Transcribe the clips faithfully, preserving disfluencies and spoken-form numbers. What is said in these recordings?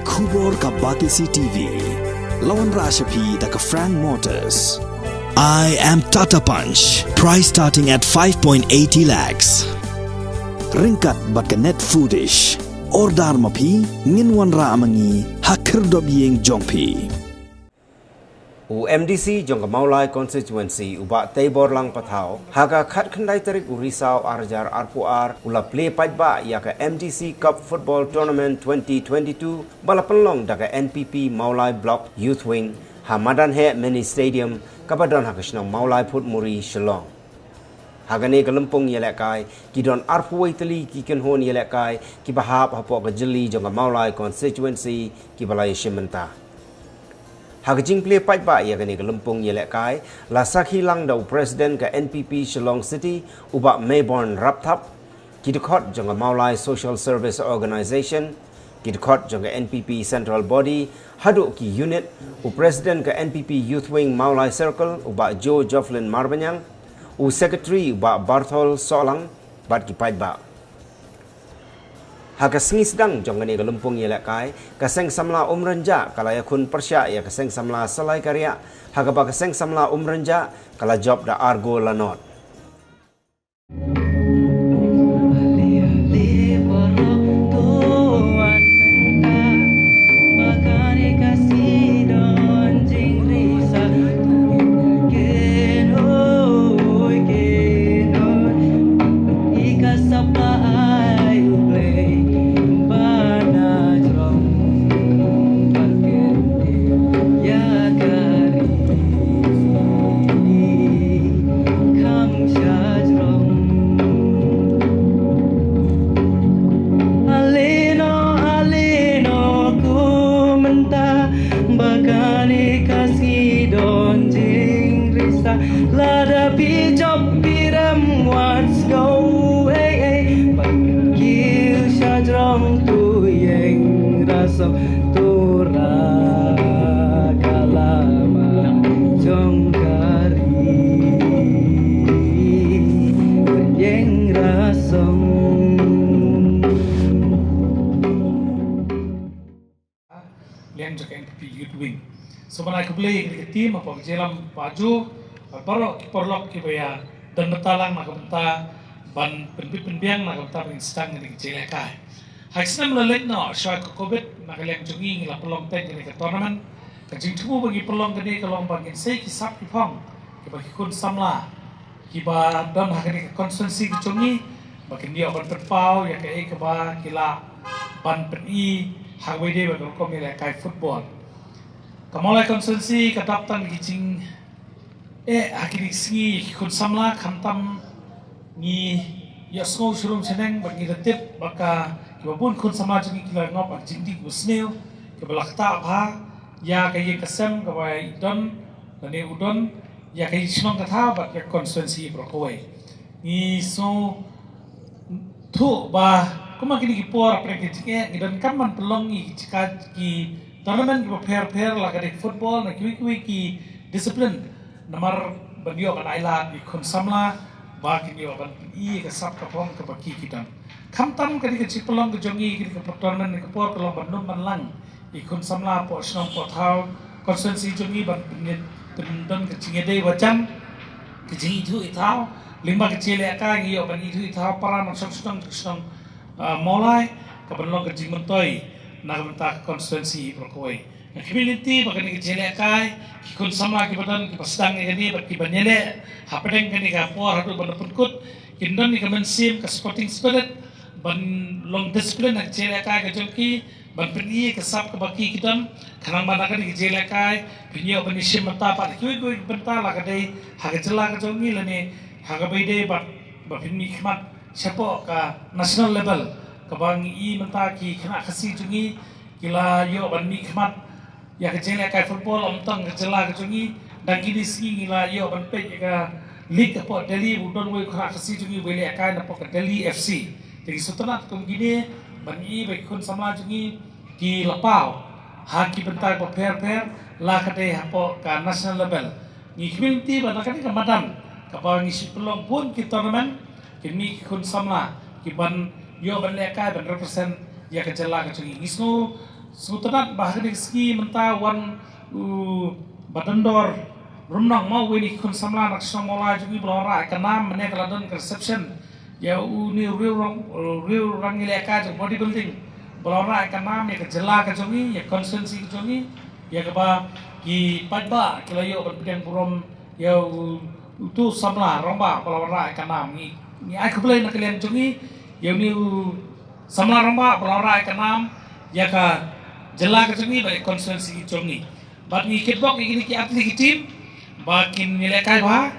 Khubor ka Batesi T V. La wanrah sha phi da ka Frank Motors. I am Tata Punch. Price starting at five point eighty lakhs. Ryngkat bad ka Net Foodish. Order ma phi, ngin wanrah ma ngi ha khyrdop ïing jong phi. U M D C jong ka Mawlai Constituency, u Bah Teiborlang Pathaw, ha ka khatkhyndai tarik u Risaw ar hajar arphew ar, u la plie paidbah ïa ka M D C Cup Football Tournament twenty twenty-two, ba la pynlong da ka N P P Mawlai Block Youth Wing ha Madan Heh Mini Stadium, kaba don ha ka shnong Mawlai Phutmuri, Shillong. Ha kane ka lympung ïalehkai, ki don arphew wei tylli ki kynhun ïalehkai kiba hap hapoh ka jylli jong ka Mawlai Constituency kiba la ïashim bynta. Ha ka jingplie paidbah ïa kane ka lympung ïalehkai, la sakhi lang da u President ka N P P Shillong City, u Bah Mayborn Rapthap, ki dkhot jong ka Mawlai Social Service Organisation, ki dkhot jong ka N P P Central Body, haduh ki unit, u President ka N P P Youth Wing Mawlai Circle, u Bah Joe Jovelyn Marbaniang, u Secretary, u Bah Barthol Sohlang, bad ki paidbah. Ha ka sngi sdang jong kane ka lympung ïalehkai, ka Seng Samla Umrynjah ka la ïakhun pyrshah ïa ka Seng Samla Salai Kariah, ha kaba ka Seng Samla Umrynjah ka la jop da ar gol la nod. Alino, alino, kumta, ba kane ka sngi don jingrisa, lada phi jop phi rem, let's go, hey, hey, ba kiew sha jrong tu ïeng rasong. Tura ka lama jong ka ri, pynïeng rasong. Liang jong ka N P P Youth Wing. Sngewbha ai khublei ïa ka team hapoh ka jingïalam ba ju, bad baroh ki paralok kiba ïa don bynta lang na ka bynta ban pynbit pynbiang na ka bynta ban sdang ïa ka jingïalehkai. Ha ki snem la leit noh, shuwa ka covid, na ka liang jong ngi ngi la pynlong teng kane ka tournament. Ka jingthmu ba ngi pynlong kane ka long ba ngin sei ki sap ki phong kiba ki khun samla kiba don ha kane ka constituency ka jong ngi, ba kin ïoh ban pynpaw ïa kaei kaba ki lah ban pyni ha kawei de ba ka rukom ïalehkai football. Ka Mawlai constituency ka dap tang ki jing eh, ha kine ki sngi ki khun samla khamtam ngi ïohsngew sharum shaneng bad ngi la tip ba ka kiba bun khun samla jong ngi ki la ngop ha ka jingdih kaba sniew, kaba la ktah bha ïa ka ïing ka sem kaba i don lane u don, ïa ka shnong ka thaw bad ïa ka constituency baroh kawei. Ngi sngewthuh ba kumba kine ki por hapdeng ka jingeh ngi donkam ban pynlong ïa ki jaka ki tournament kiba pher pher, la ka dei football ne kiwei kiwei ki discipline, namar ban ïoh ban ailad ïa ki khun samla ba kin ïoh ban pyni ïa ka sap ka phong kaba ki ki don. Khamtam ka dei ka jingpynlong ka jong ngi kane ka tournament ne ka por ka long ban nym ban lang ïa ki khun samla hapoh shnong hapoh thaw constituency jong ngi ban pyn, pyndon ka jingïadei ba jan, ka jingithuh ithaw, lyngba ka jingïalehkai ngi ïoh ban ithuh ithaw para nongshong shnong jong ka shnong, ah, Mawlai, kaban long ka jingmyntoi na ka bynta ka constituency baroh kawei. Nga khmih lynti ba kane ka jingïalehkai, ki khun samla kiba don, kiba sdang ïa kane bad kiban ïaleh hapdeng kane ka por haduh ban da pynkut, kin don ïa ka mynsiem, ka sporting spirit, ban long discipline ha ka jingïalehkai ka jong ki, ban pyni ka sap kaba ki ki don, khnang ba na kane ka jingïalehkai phin ïoh ban ïashim bynta pat ha kiwei kiwei ki bynta, la ka dei ha ka jylla ka jong ngi lane ha kaba ïadei bad ba phin mihkhmat shapoh ka national level, kaba ngi i mynta ki khynnah Khasi jong ngi ki la ïoh ban mihkhmat ïa ka jingïalehkai football, ym tang ka jylla ka jong ngi. Dang kine sngi ngi la ïoh ban peit ïa ka league hapoh Delhi, u don uwei u khynnah Khasi jong ngi uba ïalehkai napoh ka Delhi F C. Te ngi sngewtynnat kum kine ban i ba ki khun samla jong ngi ki la paw ha ki bynta ba pher pher, la ka dei hapoh ka national level. Ngi khmih lynti ba na kane ka madan kaba ngi shu pynlong bun ki tournament, kin mih ki khun samla kiban ïoh ban lehkai ban represent ïa ka jylla ka jong ngi. Ngi sngew Sngewtynnat ba ha kane ka sngi mynta wan u Bah Dondor Rymnong, ma u wan, i khun samla na ka shnong Mawlai jong ngi, ba la wanrah ïa ka nam, mynne ka la don ka reception ïa une u riew rong, u riew rangialehkai jong bodybuilding, ba la wanrah ïa ka nam ïa ka jylla ka jong ngi, ïa constituency ka jong ngi, ïa kaba ki paidbah ki la ïoh ban pdiang burom ïa u, uto u samla rangbah ba la wanrah ïa ka nam. Ngi, ngi ai khublei na ka liang jong ngi ïa une u samla rangbah ba la wanrah ïa ka nam ïa ka jylla ka jong ngi bad ïa constituency jong ngi. Bad ngi kitbok ïa kine ki athlete ki team ba kin ïalehkai bha.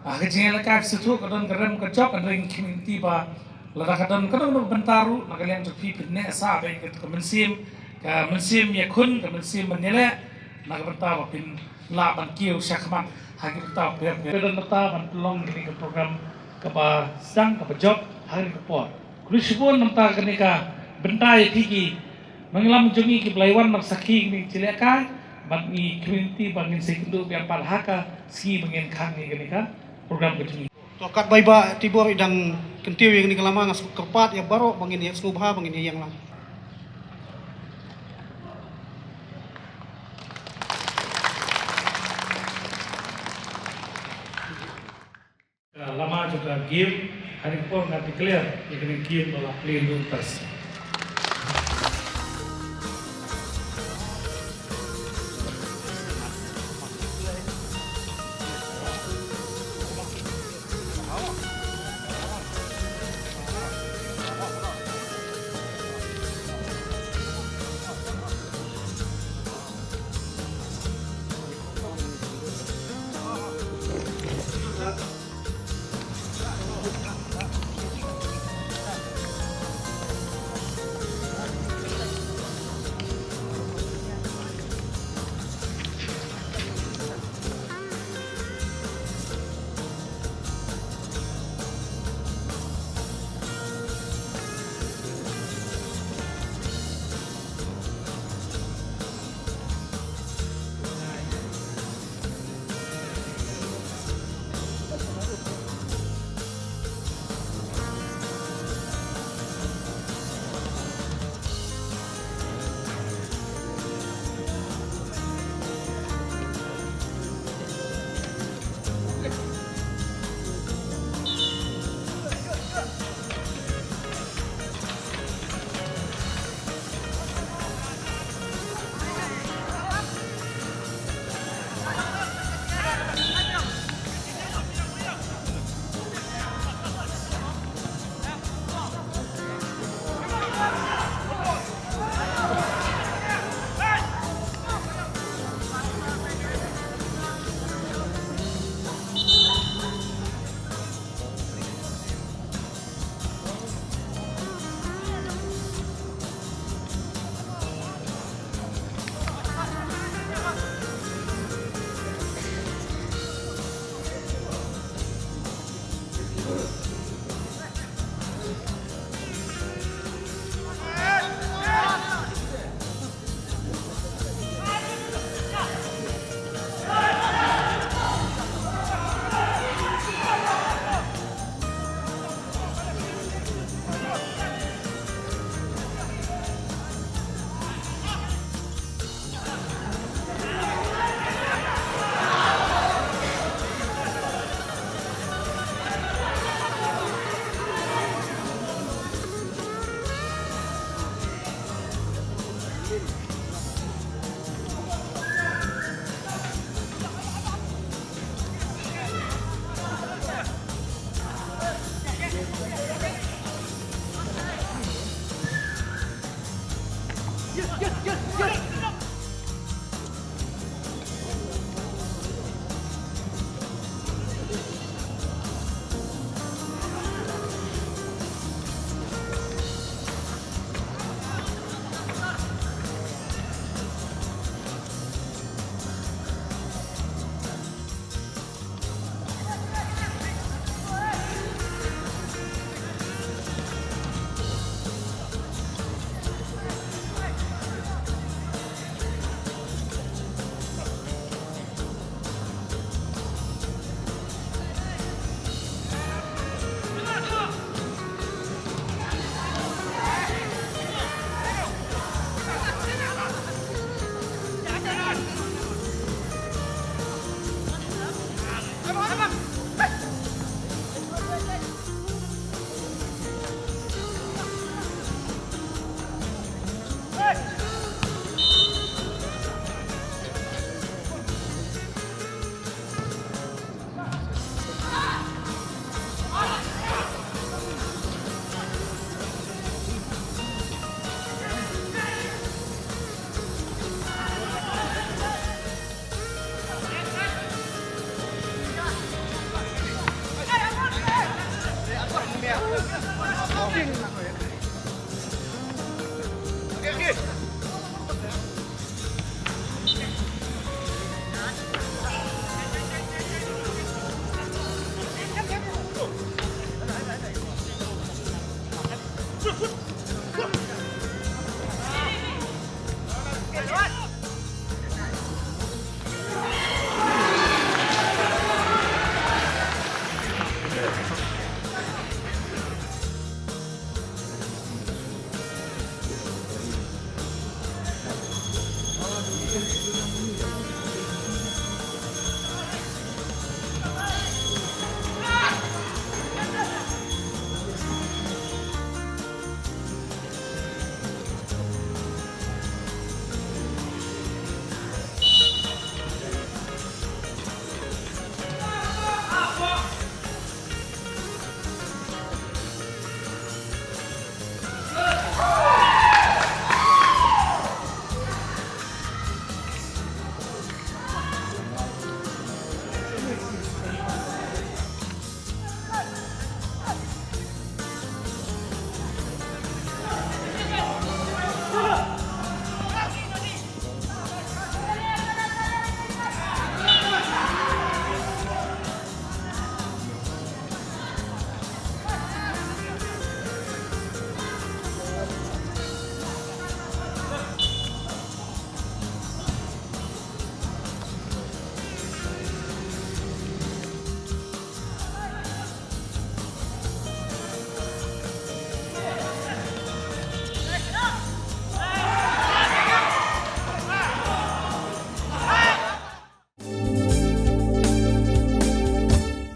Ah, ka jingïalehkai shisha ka don ka rem ka jop, hynrei ngi khmih lynti ba lada ka don kano kano ka bynta ruh na ka liang jong phi, phin neh sah bad ka mynsiem, ka mynsiem ïakhun, ka mynsiem ban ïaleh, na ka bynta ba phin lah ban kiew shakhmat ha ki bynta pher pher. Ka don bynta ban pynlong kane ka program kaba sdang kaba jop ha kane ka por. Khublei shibun namar kane ka bynta ïa phi ki nongïalam jong ngi kiba la wan ban sakhi kine ki jingïalehkai, bad ngi khmih lynti ba ngin sa ïakynduh biang pat ha ka sngi ba ngin khang ïa kane ka program ka jong ngi. To katba i Bah Tibor i dang kyntiew ïa kane ka lama, nga sngewkyrpad ïa baroh ba ngin ïa sngewbha ba ngin ïa ïeng lang. Ka lama jong ka game, ha kane ka por nga declare ïa kane ka game ba la plie lypa.